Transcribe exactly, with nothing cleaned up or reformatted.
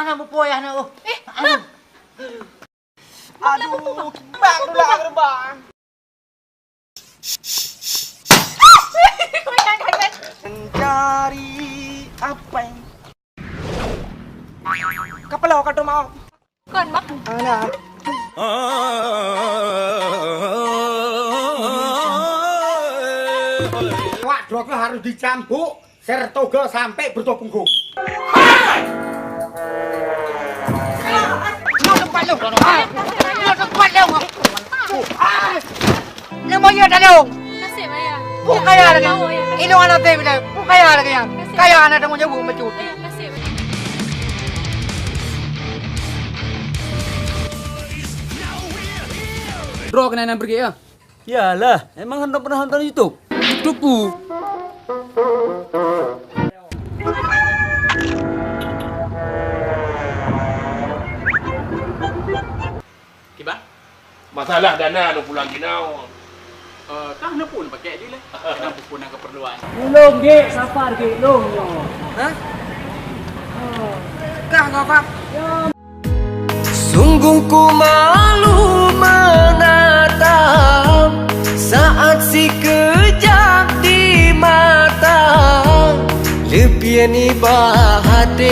Hana beupue ayah na, oh. Eh, Bang. Aduh, kiban dulu gerbang. Mencari apa ini? Kepala kata mau. Kon, Bang. Alah. Wak, droge harus dicambuk. Sertoga sampai bertuah punggung. Lu tempat lu. Lu tempat lu. Lu mau ya dah lu. Nasib ayah. Bukan ya lagi. Ini anak teh bila. Bukan ya lagi ya. Kaya anak temu jauh macam. Nasib. Bro, kena yang pergi ya. Yalah, emang hana pernah nonton YouTube? YouTube ku. Kiban? Masalah dana nu pulang kinoe. Eh, kah na pun pakai je lah. Kenapa pun nak keperluan? Lôn gek, sabar gek, lôn nyoe. Hah? Kah ngapa? Sungguh ku malu menatap saat si keujak di mata. Leupie nibak até